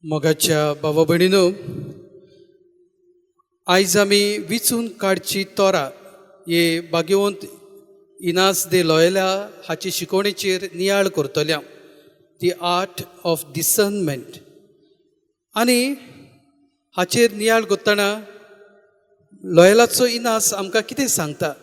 मोगाच्या बाबा भयणीनो, आयज आमी विचून काडची तोरा हे भाग्यवंत इनास दे लॉयला हाचे शिकवणेचेर नियाळ करतल्या, दी आर्ट ऑफ डिसर्नमेंट. आनी हाचेर नियाळ करतना लॉयलाचो इनास आमकां कितें सांगता,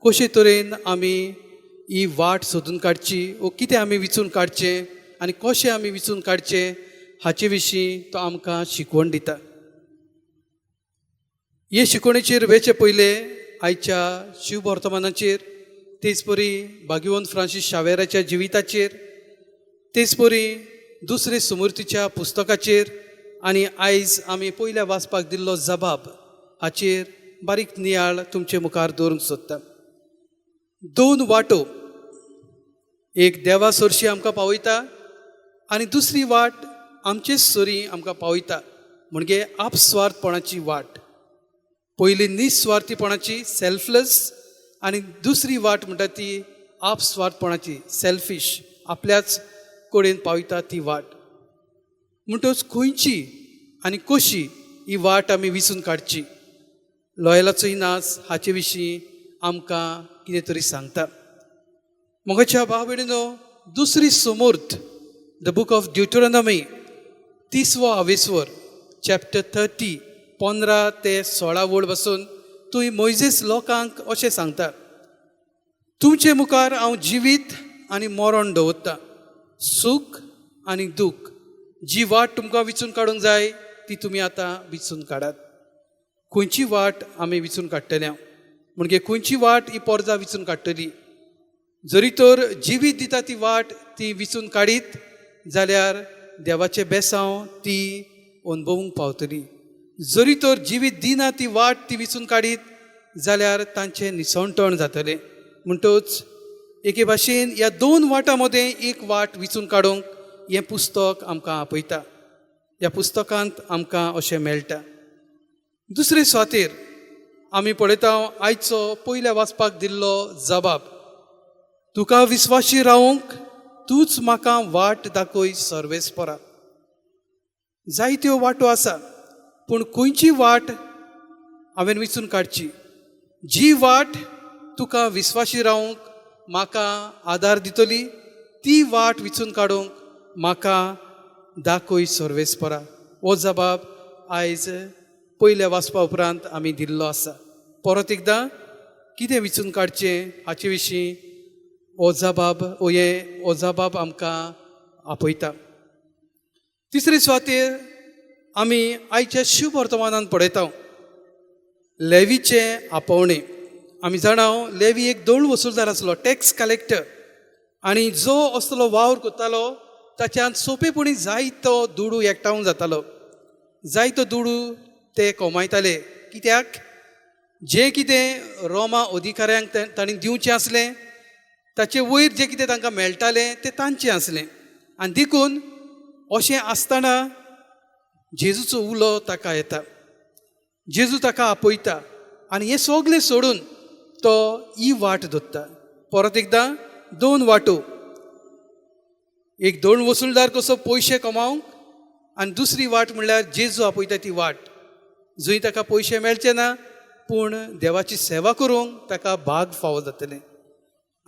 कशे तरेन आमी ही वाट सोदून काडची वो कितें आमी विचून काडचें आनी कशें आमी विचून काडचें हाचे विशीं तो आमकां शिकवण दिता. हे शिकवणेचेर वेचे पयलें आयच्या शिववर्तमानाचेर, तेच परी भाग्यवंत फ्रांसीस शावेराच्या जिविताचेर, तेच परी दुसरे सुमूर्तीच्या पुस्तकाचेर आनी आयज आमी पयल्या वाचपाक दिल्लो जबाब हाचेर बारीक नियाळ तुमचे मुखार दवरूंक सोदता. दोन वाटो, एक देवा सरशी आमकां पावयता आनी दुसरी वाट आमचेच सरी आमकां पावयता, म्हणजे आपस्वार्थपणाची वाट. पयली निस्वार्थीपणाची, सेल्फलेस, आनी दुसरी वाट म्हणटा ती आपस्वार्थपणाची, सेल्फीश, आपल्याच कडेन पावयता ती वाट. म्हणटच खंयची आनी कशी ही वाट आमी विचून काडची, लॉयलाचो इनास हाचे विशीं आमकां कितें तरी सांगता. मोगाच्या भाव भयणीनो, दुसरी सुमूर्त, the book of ड्युटोरॉनॉमी, 30वो आवेस्वर, चॅप्टर 30, 15 ते 16 वळ बसून तूं मोयजेस लोकांक अशें सांगता, तुमचे मुखार हांव जिवीत आनी मरण दवरता, सूख आनी दूख. जी वाट तुमकां विचून काडूंक जाय ती तुमी आतां विचून काडात. खंयची वाट आमी विचून काडटले, म्हणजे खंयची वाट ही पोरजा विचून काडटली? जरी तर जिवीत दिता ती वाट ती विचून काडीत जाल्यार देवाचें बेसांव ती अनुभवूंक पावतली. जरी तर जिवीत दिना ती वाट ती विचून काडीत जाल्यार तांचें निसणटण जातलें. म्हणटच एके भाशेन ह्या दोन वाटां मदें एक वाट विचून काडूंक हें पुस्तक आमकां आपयता. ह्या पुस्तकांत आमकां अशें मेळटा. दुसरे सुवातेर आमी पळयता आयचो पयल्या वाचपाक दिल्लो जबाब, तुका विस्वाशी रावंक तूंच म्हाका वाट दाखय सर्वेस्परा. जायत्यो वाटो आसा, पूण खंयची वाट हांवें विचून काडची? जी वाट तुका विस्वाशी रावंक म्हाका आदार दितली ती वाट विचून काडूंक म्हाका दाखय सर्वेस्परा. हो जबाब आयज पयल्या वाचपा उपरांत आमी दिल्लो आसा. परत एकदां कितें विचून काडचें हाचे विशीं हो जबाब हो हे हो जबाब आमकां आपयता. तिसरे सुवातेर आमी आयच्या शिववर्तमानान पळयता लेवीचें आपोवणें. आमी जाणा लेवी एक दोळ वसुलदार आसलो, टॅक्स कलेक्टर, आनी जो असलो वावर करतालो ताच्यान सोंपेपणी जायतो दुडू एकठावन जातालो, जायतो दुडू ते कमायताले. कित्याक? जें कितें रोमा अधिकाऱ्यांक तांणी दिवचें आसलें ताचे वयर जें कितें तांकां मेळटालें तें तांचें आसलें. आनी देखून अशें आसतना जेजूचो उलो ताका येता, जेजू ताका आपयता आनी हें सगलें सोडून तो ही वाट धरता. परत एकदां दोन वाटो, एक दोन वसुलदार कसो पयशे कमावंक आनी दुसरी वाट म्हणल्यार जेजू आपयता ती वाट, जंय ताका पयशे मेळचे ना पूण देवाची सेवा करूंक ताका भाग फावो जातलें,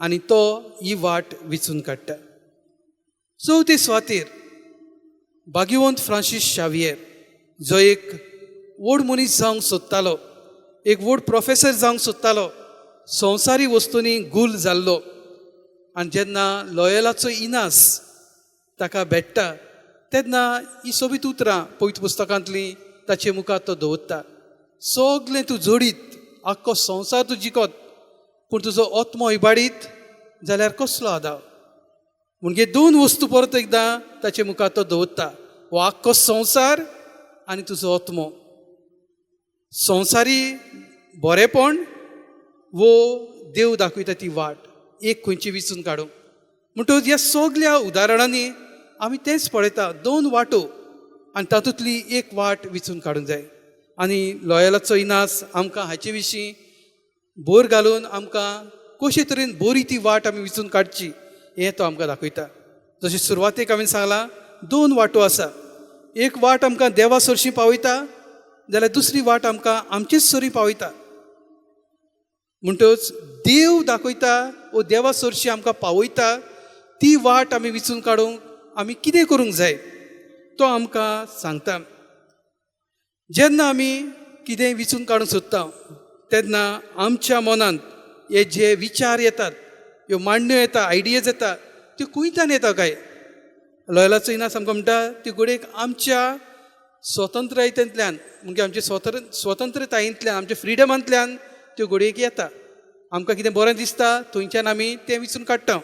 आनी तो ही वाट विचून काडटा. चवथे सुवातेर भाग्यवंत फ्रांसीस शावियर, जो एक व्हड मनीस जावंक सोदतालो, एक व्हड प्रोफेसर जावंक सोदतालो, संवसारी वस्तूंनी गुल जाल्लो, आनी जेन्ना लॉयलाचो इनास ताका भेट्टा तेन्ना ही सोबीत उतरां पवित्र पुस्तकांतलीं ताचे मुखार तो दवरता. सगलें तूं जोडीत, आख्खो संवसार तूं जिखत, पूण तुजो आत्मो इबाडीत जाल्यार कसलो आदाव? म्हणजे दोन वस्तू परत एकदां ताचे मुखार तो दवरता, हो आख्खो संवसार आनी तुजो आत्मो. संवसारी बरेपण वो देव दाखयता ती वाट, एक खंयची विचून काडूंक. म्हणटकच ह्या सगल्या उदाहरणांनी आमी तेंच पळयता, दोन वाटो आनी तातूंतली एक वाट विचून काडूंक जाय. आनी लॉयलाचो इनास आमकां हाचे विशीं भर घालून आमकां कशे तरेन बरी ती वाट आमी विचून काडची हें तो आमकां दाखयता. जशें सुरवातेक हांवें सांगलां, दोन वाटो आसा, एक वाट आमकां देवा सरशीं पावयता जाल्यार दुसरी वाट आमकां आमचेच सरी पावयता. म्हणटच देव दाखयता वो देवा सरशी आमकां पावयता ती वाट आमी विचून काडूंक आमी कितें करूंक जाय तो आमकां सांगता. जेन्ना आमी कितेंय विचून काडूंक सोदता तेन्ना आमच्या मनांत हे जे विचार येतात, ह्यो मांडण्यो येता, आयडियाज येता, त्यो खंयच्यान येता काय? लॉयलाचो इनास आमकां म्हणटा ती घडयेक आमच्या स्वतंत्रतायेंतल्यान, म्हणजे आमचे स्वतंत्रतायेंतल्यान, आमच्या फ्रिडमांतल्यान त्यो घडयेक येता. आमकां कितें बरें दिसता थंयच्यान आमी तें विचून काडटा.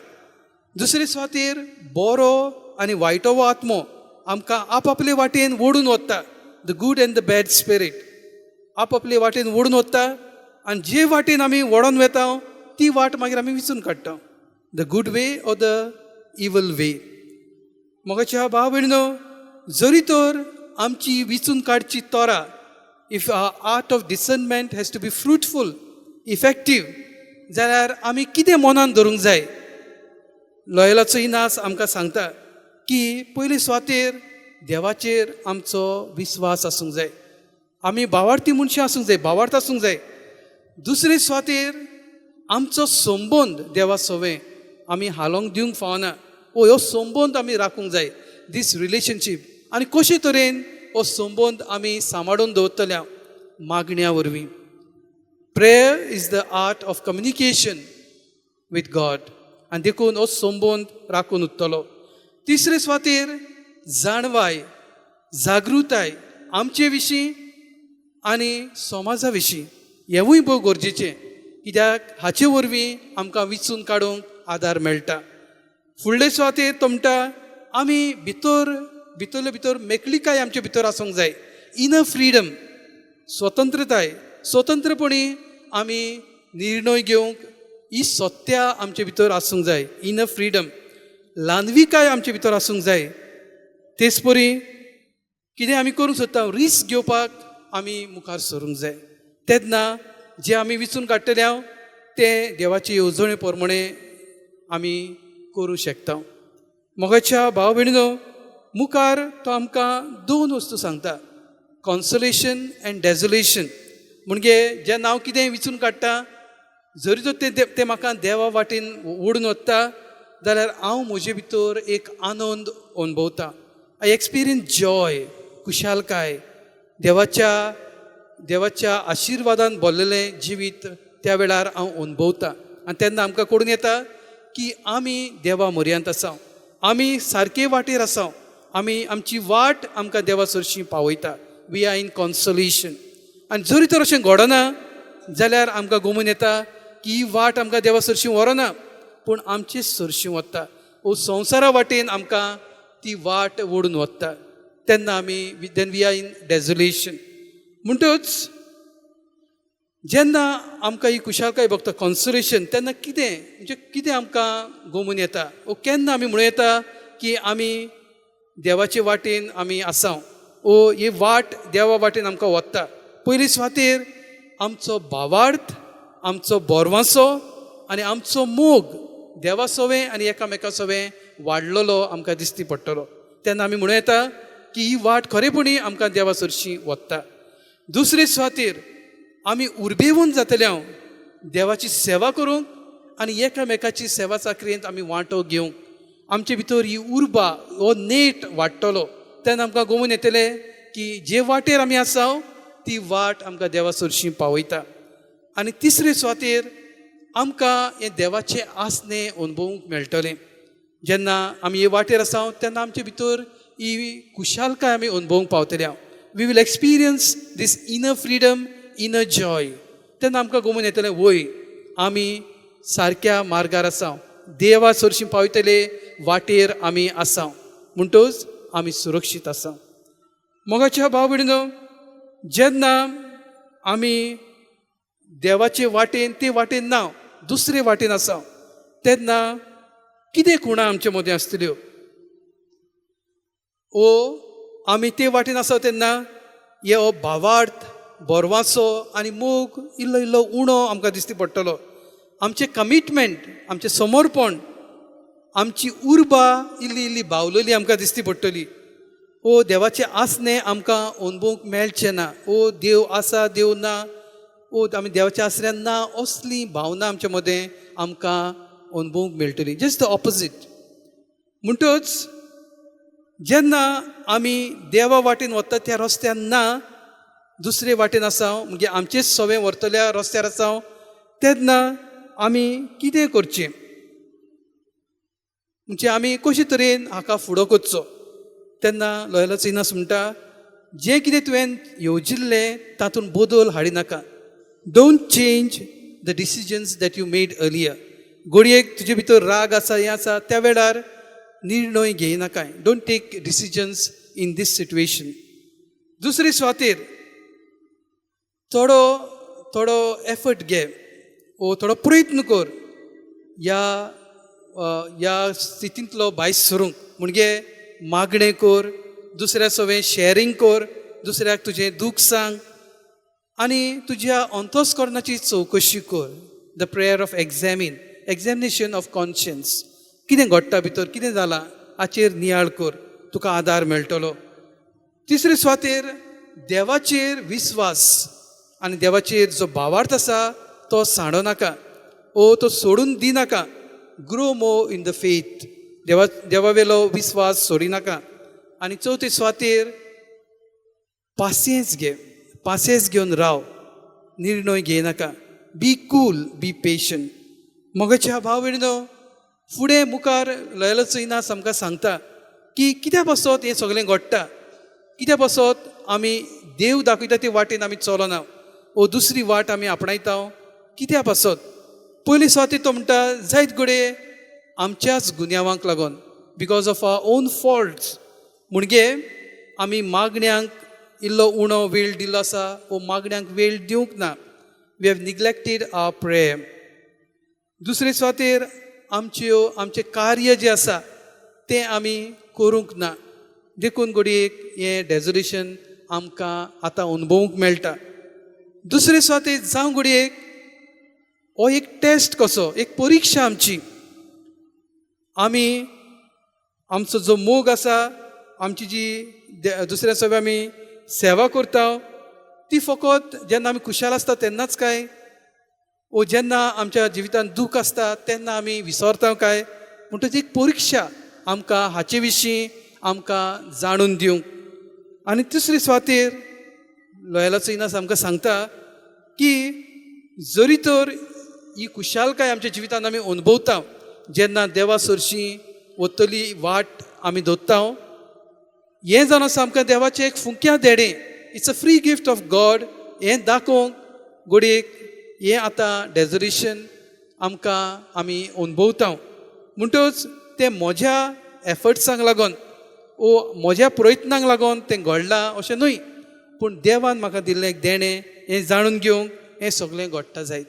दुसरे सुवातेर बरो आनी वायटो आत्मो आमकां आपआपले वाटेन ओडून वता, the good and the bad spirit आपआपले वाटेन ओडून वता आनी जे वाटेन आमी ओडोन वेता ती वाट मागीर आमी विचून काडटा, the good way or the evil way. मोगाच्या भाव भयणीनो, जरी तर आमची विचून काडची तोरा, if our art of discernment has to be fruitful, effective, जाल्यार आमी कितें मनान धरूंक जाय? लॉयलाचो इनास आमकां सांगता की पयले सुवातेर देवाचेर आमचो विस्वास आसूंक जाय, आमी भावार्थी मनशां आसूंक जाय, भावार्थ आसूंक जाय. दुसरे सुवातेर आमचो संबंद देवा सवें आमी हालोवंक दिवंक फावना, ओ ह्यो संबंद आमी राखूंक जाय, दीस रिलेशनशीप. आनी कशे तरेन हो संबंद आमी सांबाळून दवरतल्या? मागण्या वरवीं. Prayer is the art of communication with God आनी देखून हो संबंद राखून उरतलो. तिसरे सुवातेर जाणवाय, जागृताय आमचे विशीं आनी समाजा विशीं हेंवूय भोव गरजेचें, कित्याक हाचे वरवीं आमकां विचून काडूंक आदार मेळटा. फुडले सुवातेर तो म्हणटा आमी भितरले भितर मेकळिकाय आमचे भितर आसूंक जाय, इनर फ्रिडम, स्वतंत्रताय, स्वतंत्रपणी आमी निर्णय घेवंक ही सत्या आमचे भितर आसूंक जाय, इनर फ्रिडम, ल्हानविकाय आमचे भितर आसूंक जाय. तेच परी कितें आमी करूंक सोदता रिस्क घेवपाक आमी मुखार सरूंक जाय. तेन्ना जें आमी विचून काडटले हांव तें देवाचे येवजणे प्रमाणे आमी करूं शकता. मोगाच्या भाव भयणीनो, मुखार तो आमकां दोन वस्तू सांगता, कॉन्सोलेशन एंड डेजोलेशन. म्हणजे जेन्ना हांव कितें विचून काडटा, जरी तर तें तें म्हाका देवा वाटेन ओडून वता जाल्यार हांव म्हजे भितर एक आनंद अणभवता, I experience Joy, खुशालकाय, देवाच्या आशिर्वादान भरलेलें जिवीत त्या वेळार हांव अणभवता. आनी तेन्ना आमकां कळून येता की आमी देवा म्हऱ्यांत आसा, आमी सारके वाटेर आसा, आमी आमची वाट आमकां देवा सरशी पावयता, we are in consolation. आनी जरी तर अशें घडना जाल्यार आमकां गोमून येता की ही वाट आमकां देवा सरशी व्हरना पूण आमचे सरशी वता, वो संवसारा वाटेन आमकां ती वाट ओडून वता, तेन्ना आमी then we are in desolation. म्हणटच जेन्ना आमकां ही खुशालकाय भोगता, कॉन्सोलेशन, तेन्ना कितें म्हणजे कितें आमकां गोमून येता वो केन्ना आमी म्हणूं येता की आमी देवाचे वाटेन आमी आसा वो ही वाट देवा वाटेन आमकां वता? पयली सुवातेर आमचो भावार्थ, आमचो बोरवांसो आनी आमचो मोग देवा सवें आनी एकामेका सवें वाडलेलो आमकां दिसती पडटलो. तेन्ना आमी म्हणूं येता की ही वाट खरेपणी आमकां देवा सरशी वता. दुसरे सुवातेर आमी उर्बेवून जातले हांव देवाची सेवा करूंक आनी एकामेकाची सेवा चाकरेंत आमी वांटो घेवंक, आमचे भितर ही उर्बा, हो नेट वाडटलो. तेन्ना आमकां गोमून येतलें की जे वाटेर आमी आसा ती वाट आमकां देवा सरशी पावयता. आनी तिसरे सुवातेर आमकां हें देवाचें आसणें अणभवूंक मेळटलें. जेन्ना आमी हे वाटेर आसा तेन्ना आमचे भितर ही खुशालकाय आमी अणभवूंक पावतले. We will experience this inner freedom, inner joy. तेन्ना आमकां गोमून येतलें वय आमी सारक्या मार्गार आसा, देवा सरशी पावयतले वाटेर आमी आसा, म्हणटच आमी सुरक्षीत आसा. मोगाच्या भाव भयणीनो, जेन्ना आमी देवाचे वाटेन ते वाटेन ना दुसरे वाटेन आसा तेन्ना कितें खुणां आमचे मदें आसतल्यो? ओ आमी ते वाटेन आसा तेन्ना हे हो भावार्थ, बोरवासो आनी मोग इल्लो इल्लो उणो आमकां दिसती पडटलो. आमचें कमिटमेंट, आमचें समर्पण, आमची उर्बा इल्ली इल्ली बावलेली आमकां दिसती पडटली. ओ देवाचें आसणें आमकां अनुभवूंक मेळचें ना. ओ देव आसा देव ना, ओ आमी देवाच्या आसऱ्यान ना, असली भावना आमच्या मदें आमकां अनुभवूंक मेळटली. Just the opposite. म्हणटच जेन्ना आमी देवा वाटेन वता त्या रस्त्यान ना, दुसरे वाटेन आसा, म्हणजे आमचेच सवें व्हरतल्या रस्त्यार आसा, तेन्ना आमी कितें करचें, म्हणजे आमी कशे तरेन हाका फुडो करचो? तेन्ना लोयलाचो इनास म्हणटा, जें कितें तुवें येवजिल्लें तातूंत बदल हाडिनाका. Don't change the decisions that you made earlier. घडयेक तुजे भितर राग आसा, हें आसा, त्या वेळार निर्णय घेयनाकाय. Don't take decisions in this situation. दुसरी सुवातेर थोडो थोडो एफर्ट घे ओ थोडो प्रयत्न कर ह्या ह्या स्थितींतलो भायर सरूंक. म्हणजे मागणें कर, दुसऱ्या सवें शॅरींग कर, दुसऱ्याक तुजें दूख सांग आनी तुज्या अंतस्करणाची चवकशी कर. The prayer of examination of conscience. कितें घडटा भितर, कितें जालां हाचेर नियाळ कर, तुका आदार मेळटलो. तिसरे सुवातेर देवाचेर विस्वास आनी देवाचेर जो भावार्थ आसा तो सांडो नाका ओ तो सोडून दिनाका. Grow more in the faith. देवावेलो विस्वास सोडिनाका. आनी चवथे सुवातेर पासियेंस घे, पासियेंस घेवन राव, निर्णय घेयनाका. Be cool, be patient. मोगाच्या भाव भयणीनो, फुडें मुखार लोयलाचो इनास आमकां सांगता की कित्या पासत हें सगळें घडटा, कित्या पासत आमी देव दाखयता ते वाटेन आमी चलना ओ दुसरी वाट आमी आपणायता, कित्या पासत. पयली सुवातेर तो म्हणटा, जायत घडये आमच्याच गुन्यांवांक लागून, because of our own faults. म्हणजे आमी मागण्यांक इल्लो उणो वेळ दिल्लो आसा वो मागण्यांक वेळ दिवंक ना. We have neglected our prayer. दुसरे सुवातेर आमचें कार्य जें आसा तें आमी करूंक ना, देखून घडयेक हें डेजोलेशन आमकां आतां अनुभवूंक मेळटा. दुसरे सुवातेर जावं घडयेक हो एक टेस्ट कसो, एक परिक्षा आमची. आमी आमचो जो मोग आसा, आमची जी दुसऱ्या सगळ्या आमी सेवा करता, ती फकत जेन्ना आमी खुशाल आसता तेन्नाच काय, ओ जेन्ना आमच्या जिवितांत दूख आसता तेन्ना आमी विसरता काय? म्हणटच एक परिक्षा आमकां हाचे विशीं आमकां जाणून दिवंक. आनी तिसरी सुवातेर लोयलाचो इनास आमकां सांगता की जरी तर ही खुशालकाय आमच्या जिवितांत आमी अनुभवता जेन्ना देवा सरशी वतली वाट आमी दवरता, हें जावन आसा आमकां देवाचें एक फुंक्या देणें, it's a free gift of God. हें दाखोवंक घडयेक हें आतां डेजोलेशन आमकां आमी अनुभवता. म्हणटच तें म्हज्या एफर्ट्सांक लागून ओ म्हज्या प्रयत्नांक लागून तें घडलां अशें न्हय, पूण देवान म्हाका दिल्लें एक देणें हें जाणून घेवंक हें सगळें घडटा जायत.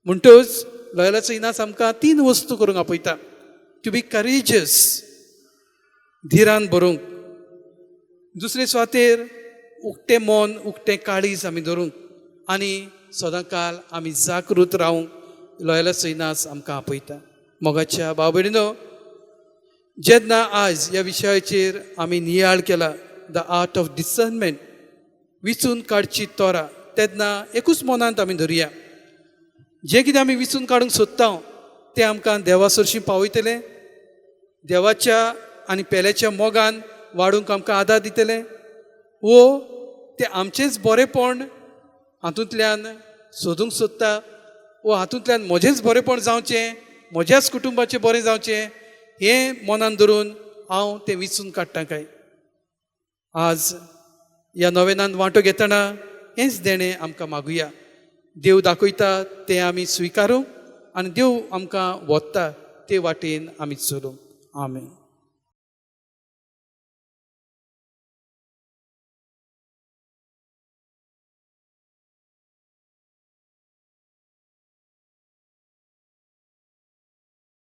म्हणटच लोयलाचो इनास आमकां तीन वस्तू करूंक आपयता: टू बी करेजस, धिरान भरूंक; दुसरे सुवातेर उक्तें मन, उक्तें काळीज आमी धरूंक आनी सदांकाल आमी जागृत रावंक लोयलाचो इनास आमकां आपयता. मोगाच्या भाव भयणीनो, जेन्ना आज ह्या विशयाचेर आमी नियाळ केला, the art of discernment, विचून काडची तोरा, तेन्ना एकूच मनांत आमी धरुया, जें कितें आमी विचून काडूंक सोदता तें आमकां देवा सरशीं पावयतलें, देवाच्या आनी पेल्याच्या मोगान वाडूंक आमकां आदार दितलें, वो तें आमचेंच बरेंपण हातूंतल्यान सोदूंक सोदता, वो हातूंतल्यान म्हजेंच बरेंपण जावचें, म्हज्याच कुटुंबाचें बरें जावचें हें मनान धरून हांव तें विचून काडटा काय? आज ह्या नोवेनान वांटो घेतना हेंच देणें आमकां मागुया. देव दाखयता तें आमी स्विकारूंक आनी देव आमकां व्हरता ते वाटेन आमी चलूंक. आमेन.